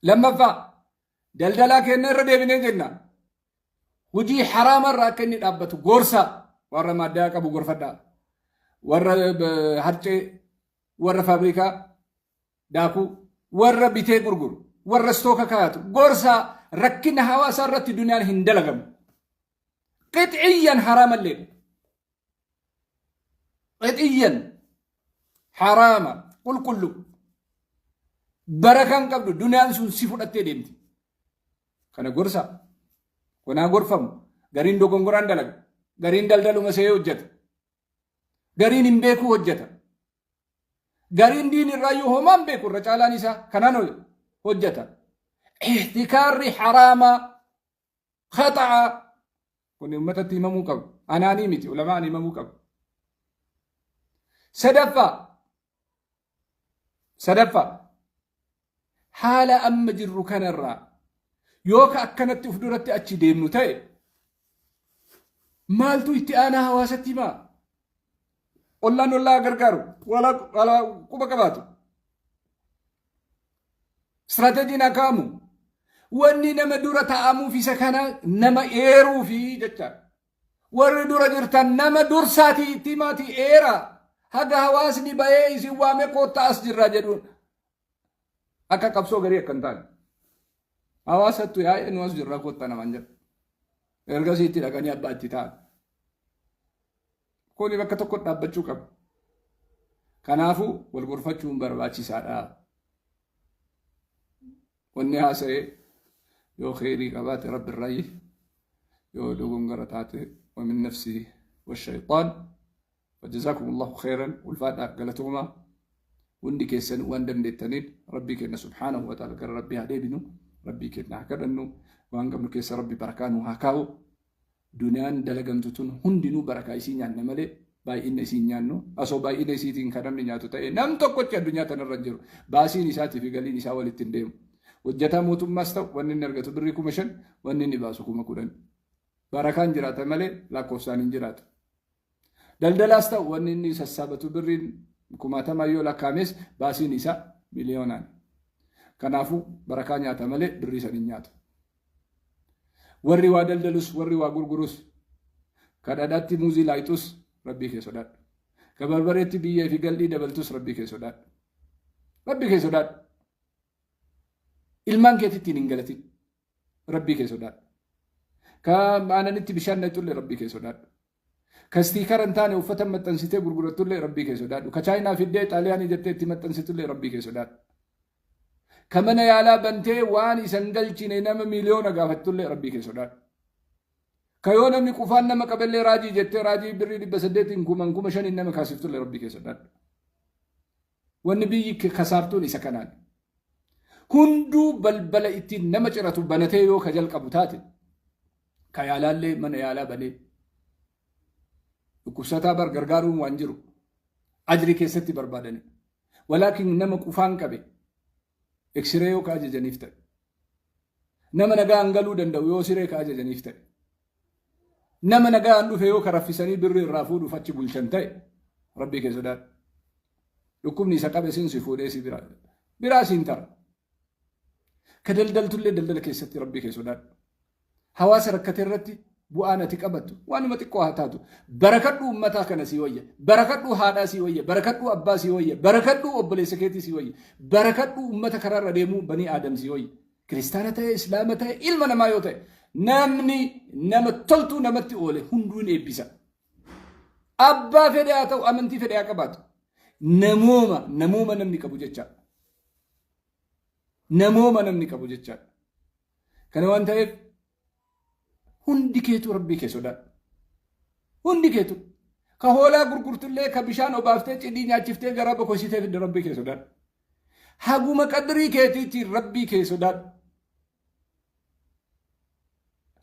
Lammaffaa, daldalaa keenya irra deebinee jenna. Hojii haraama irraa akka inni dhaabbatu gorsa. Warra maaddaa qabu gorfadhaa. Warra harcee, warra faabrikaa daakuu, warra bitee gurguru, warra stooka kaayatu gorsa. Rakkina hawaasaa irratti duniyaan hin dalagamu. Qixiyyan haraamallee. Qixiyyan haraama qulqullu. Barakaan qabdu, duniyaan sun si fudhattee deemti. Kana gorsa. Kunaa gorfamu. Gariin dogongoraan dalaga. Gariin daldaluma se'ee hojjeta. Gariin hin beekuu hojjeta. Gariin diin irraayyuu homaan beeku, irra caalaan isaa kanaan hojjeta. Ihtikaarri haraamaa khaxa'a. Kun uummatatti himamuu qabu. Anaanii miti, ulamaan himamuu qabu. Sadaffaa, haala amma jirru kanarraa yoo ka akkanatti uf duratti achi deemnu ta'e, maaltu itti aanaa? Hawaasatti himaa. Ollaan ollaa gargaaru, wala quba qabaatu. Istiraateejiin haa kaa'amu. Wanni nama dura taa'amuuf isa kana nama eeruufi jechaadha. Warri dura jirtan nama dursaatii itti himaatii eera. Haga hawaasni bahee isin waamee koottaa as jirra jedhuun. Akka qabsoo garii akka hin taane. Hawaasattu yaa'ee nu as jirra koottaa namaan jedha. Ergasii itti dhaqanii abbaa itti ta'an. Kuni bakka tokko dhaabbachuu qaba. Kanaafuu wal gorfachuun barbaachisaadha. Wanni haasa'e yoo kheyrii qabaate Rabbi irraayi, yoo dogongora taate wa min nafsii wa shayxaan. Wajazaakum Allahu kheyran. Ulfaadhaa, galatoomaa. Hundi keessan waan dandeettaniin Rabbii keenya subhaanahu wa ta'ala, gara Rabbii haa deebinu, Rabbii keenya haa kadhannu, waan qabnu keessa Rabbi barakaa nu haa kaa'u. Duniyaan dalagamtu tun hundinuu barakaa isii nyaanna malee baay'ina isii hin nyaannu. Osoo baay'ina isiitiin kan namni nyaatu ta'e, nam tokkochi addunyaa tanarra hin jiru. Baasiin isaatii fi galiin isaa walitti hin deemu. Hojjataa mootummaas ta'u, wanni inni argatu birrii 5,000, wanni inni baasu 10,000. Barakaan jiraata malee lakkoofsaan hin jiraatu. Daldalaas ta'u, wanni inni sassaabatu birriin kumaatamaa yoo lakkaames, baasiin isaa miliyoonaan. Kanaafuu barakaa nyaata malee birrii san hin nyaatu. Warri waa daldalus, warri waa gurgurus, ka dhadhaatti muuzii laayixus, Rabbii kee sodaadhu. Ka barbareetti biyyee fi galdhii dabaltus, Rabbii kee sodaadhu. Rabbii kee sodaadhu. Ilmaan keetittiin hin galatin. Rabbii kee sodaadhu. Ka aananitti bishaan naqxullee, Rabbii kee sodaadhu. Ka stiikara hin taane uffata maxxansitee gurgurattullee, Rabbii kee sodaadhu. Ka Chaayinaa fiddee Xaaliyaanii jettee itti maxxansitullee, Rabbii kee sodaadhu. Ka mana yaalaa bantee waan isan galchine nama miliyoona gaafattullee, Rabbii kee sodaadhu. Ka yoo namni qufaan nama qabellee raajii jettee raajii birrii 800n kuman 5,000n nama kaasiftullee, Rabbii kee sodaadhu. Wanni biyyi kasaartuun isa kanaan. Hunduu balbala ittiin nama ciratu banatee yoo ka jalqabu taate, ka yaalaallee mana yaalaa banee dhukkubsataa bar gargaaruun waan jiru ajri keessatti barbaadani. Walaakin nama qufaan qabe eksiree yoo ka ajajaniif ta'e, nama nagaan galuu danda'u yoo siree ka ajajaniif ta'e, nama nagaan dhufe yoo ka raffisanii birrii irraa fuudhuuf achi bulchan ta'e, Rabbii kee sodaadhu. Dhukkubni isa qabe sin si fuudhee si biraa biraa siin tara. Ka daldaltullee daldala keessatti Rabbii kee sodaadhu. Hawaasa rakkate irratti bu'aan ati qabattu waanuma xiqqoo haa taatu. Barakadhu uummataa kana sii wayya. Barakadhu haadhaa sii wayya. Barakadhu abbaa sii wayya. Barakadhu obboleessa keetii sii wayya. Barakadhu uummata karaarra deemuu banii Aadam sii wayya. Kiristaana ta'e, Islaama ta'e, ilma namaa yoo ta'e, namni nama toltuu namatti oole hunduu ni eebbisa. Abbaa fedhe haa ta'u, amantii fedhe haa qabaatu. Namooma, namooma namni qabu jechaadha. Namooma namni qabu jechaadha. Kana waan ta'eef hundi keetu Rabbii kee sodaadhu. Hundi keetu. Ka hoolaa gurgurtullee, ka bishaan obaaftee cidii nyaachiftee garaa bokositee fidde, Rabbii kee sodaadhu. Haguma qadrii keetiitiin Rabbii kee sodaadhu.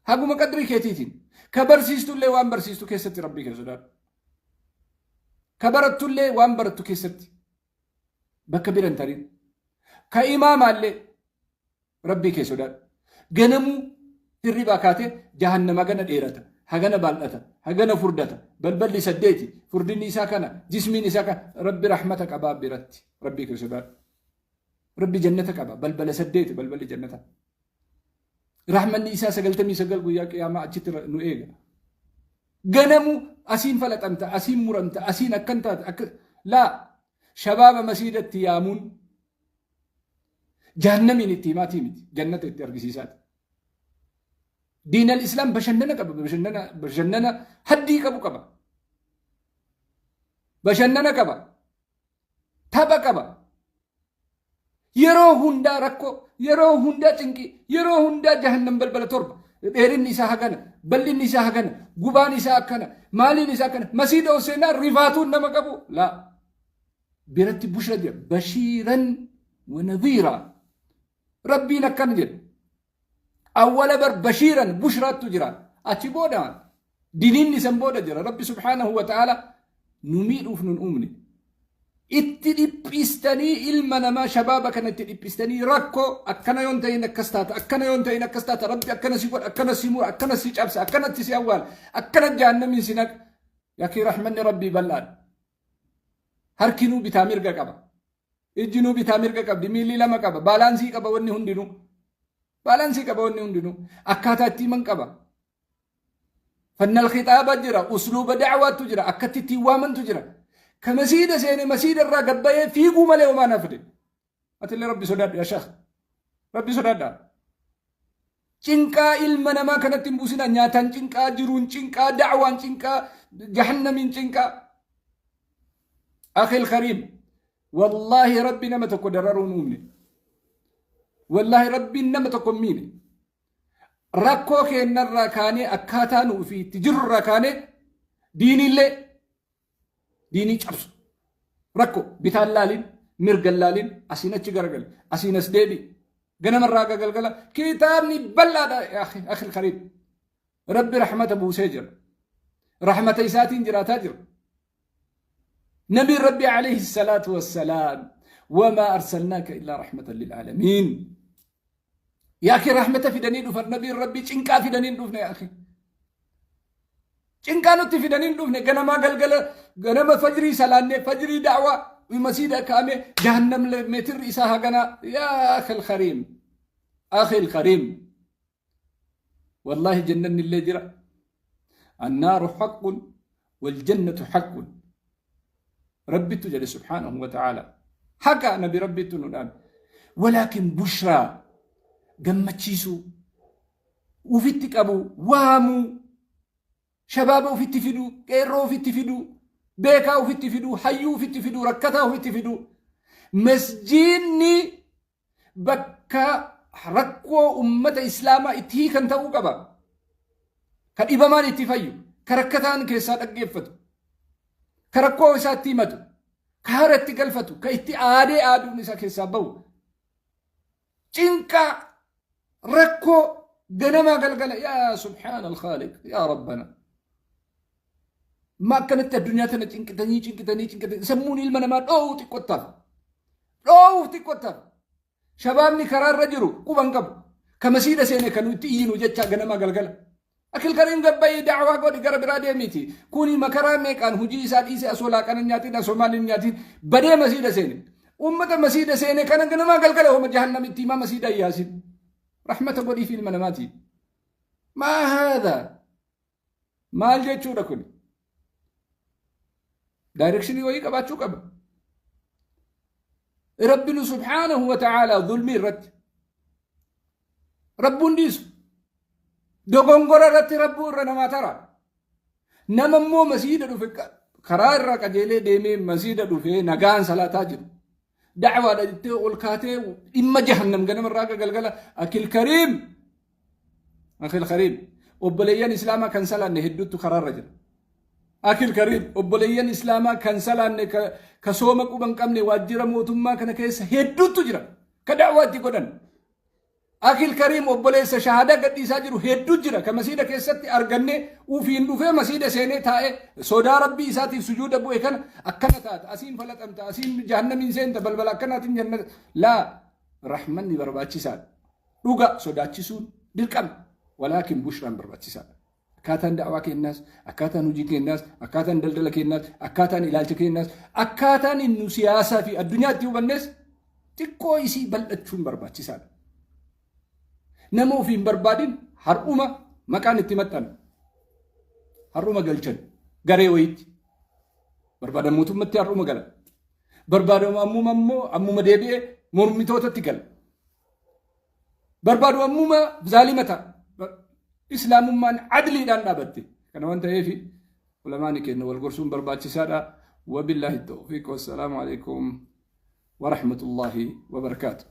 Haguma qadrii keetiitiin. Ka barsiistullee waan barsiistu keessatti Rabbii kee sodaadhu. Ka barattullee waan barattu keessatti. Bakka bira hin tarin. Ka imaamaallee Rabbii kee sodaadhu. Ganamuu hirribaa kaatee jahannama hagana dheerata, hagana baaldhata, hagana furdata, balballi saddeeti, furdinni isaa kana, jismiin isaa kana, Rabbi rahmata qabaa biratti. Rabbii kee sodaadhu. Rabbi jannata qaba. Balbala 8 balballi jannata. Rahmanni isaa 99 guyyaa qiyaamaa achitti nu eega. Ganamu asiin falaxamta, asiin muramta, asiin akkan taata, akka laa shabaaba masiidatti yaamuun jahannamiin itti himaatii miti, jannata itti argisiisaati. Diinal Islaam bashannana qaba, bashannana bashannana haddii qabu qaba. Bashannana qaba. Tapha qaba. Yeroo hundaa rakkoo, yeroo hundaa cinqii, yeroo hundaa jahannam balbala 7. Dheerinni isaa hagana, bal'inni isaa hagana, gubaan isaa akkana, maaliin isaa akkana. Masiida ol seenaa rifaatuun nama qabu. Laa. Biratti bushra jira. Bashiiran wa nadhiiraa. Rabbiin akkana jedha. Awwala bar bashiiran bushraattu jira. Achi booda diliinni san booda jira. Rabbi subhaanahu wa ta'ala nu miidhuuf nun uumne. Itti dhiphistanii ilma namaa shabaaba kana itti dhiphistanii rakkoo akkana yoon ta'in akkas taata, akkana yoon ta'in akkas taata, Rabbi akkana si godha, akkana si mura, akkana si cabsa, akkanatti si awwaala, akkana jahannamiin si naqa. Yakii rahmanni Rabbii bal'aadha. Harkinuu bitaa mirga qaba. Ijjinuu bitaa mirga qabdi, miilli lama qaba, baalaansii qaba wanni hundinuu. Baalaansii qaba wanni hundinuu. Akkaataa itti himan qaba. Fannal khixaaba jira, usluuba da'waattu jira, akkatti ittiin waamantu jira. Ka masiida seene masiida irraa gabbayee fiiguu malee homaa na fide. Atillee Rabbi sodaadhu yaa sheekh. Rabbi sodaadhaa. Cinqaa ilma namaa kanatti hin buusinaa. Nyaataan cinqaa, jiruun cinqaa, da'waan cinqaa, jahannamiin cinqaa. Akhil kariim. Wallaahi Rabbi nama tokko dararuu hin uumne. Wallaahi Rabbiin nama tokko hin miine. Rakkoo keennarraa kaanee akkaataa nu ofii itti jirrurraa kaanee diiniillee diinii cabsu. Rakkoo bitaan laalin, mirgan laalin, asiin achi garagali, asiin as deebi. Ganamarraa haga galgala kitaabni bal'aadha akhil kariim. Rabbi rahmata buusee jira. Rahmata isaatiin jiraataa jira. Nabiin Rabbi alayhi salaatu wassalaam wamaa arsalnaaka illaa rahmatan lil'aalamiin. Yaa akhi rahmata fidanii dhufan nabiin Rabbi cinqaa fidanii hin dhufne yaa akhi. Cinqaa nutti fidanii hin dhufne ganamaa galgala ganama fajrii salaannee fajrii da'waa masiida kaa'ame jahannam meetirri isaa haganaa yaa akhil kariim akhil kariim. Wallaahi jannanni illee jira. Annaaru haqqun waljannatu haqqun. Rabbittu jedhe subhaanahu wa ta'aala. Haqa nabi Rabbittu nu dhaame. Walaakin bushraa gammachiisuu, ufitti qabuu, waamuu, shabaaba ufitti fiduu, qeerroo ufitti fiduu, beekaa ufitti fiduu, hayyuu ufitti fiduu, rakkataa ufitti fiduu. Masjiinni bakka rakkoo ummata islaamaa itti hiikan ta'uu qaba. Ka dhibamaan itti fayyu, ka rakkataan keessaa dhaggeeffatu, ka rakkoo isaa itti himatu, ka hara itti galfatu, ka itti aadee aaduun isaa keessaa bahu. Cinqaa rakkoo ganamaa galgala yaa subhaana alkhaaliq yaa rabbana. Ma akkanatti addunyaa tana cinqitanii cinqitanii cinqitanii sammuun ilma namaa dhoowuu xiqqottaaf. Dhoowuuf xiqqottaaf. Shabaabni karaa irra jiru quban qabu. Ka masiida seene kan itti iyyinu jecha ganamaa galgala. Akil kariin gabbayii da'waa godhi gara biraa deemiiti. Kuni makaraa meeqaan hojii isaa dhiisee asoo laaqana hin nyaatiin asoo maal hin nyaatiin badee masiida seene. Uummata masiida seene kana ganamaa galgala homa jahannamitti himaa masiida yaasin. Rahmata godhiif ilma namaatiin. Maa haadha? Maal jechuudha kun? Daayirekshinii wayii qabaachuu qaba. Rabbinu subhaanahu wa ta'aalaa zulmii irratti Rabbuun dhiisu. Dogongora irratti Rabbuu irra namaa tara. Nama immoo masiida dhufe karaa irraa qajeelee deemee masiida dhufee nagaan salaataa jiru. Da'waadha jettee ol kaatee dhimma jahannam ganama irraa galgala akil kariim Akhil Kariim, obboleeyyan Islaamaa kan salaanne hedduutu karaarra jira. Akhil Kariim, obboleeyyan Islaamaa kan salaanne ka sooma quba hin qabne waajjira mootummaa kana keessa hedduutu jira. Ka da'waa itti godhan. Akhil Kariim, obboleessa shahaadaa gadhiisaa jiru hedduu jira. Ka masiida keessatti arganne ufiin dhufee masiida seenee taa'ee sodaa rabbii isaatiif sujuuda bu'e kana akkana taata. Asiin falaxamta, asiin jahannamiin seenta, balbala akkanaatiin jannata. Laa, rahmanni barbaachisaadha. Dhuga sodaachisuun dirqama. Walaakin bushraan barbaachisaadha. Akkaataan da'awaa keenyaas, akkaataan hojii keenyaas, akkaataan daldala keenyaas, akkaataan ilaalcha keenyaas, akkaataan nu siyaasaa fi addunyaa itti hubannes Xiqqoo isii bal'achuun barbaachisaadha. Nama ofii hin barbaadin har'uma maqaan itti maxxana. Har'uma galchan garee wayiitti. Barbaadan mootummatti har'uma gala. Barbaadamu ammuma immoo ammuma deebi'ee mormitootatti gala. Barbaadu ammuma zaalima ta'a. Islaamummaan adliidhaan dhaabatte. Kana waan ta'eef ulamaani keenya wal gorsuun barbaachisaadha. Wabillaahi tawfiiq. Wassalaamu alaikum warahmatullaahi wabarakaatu.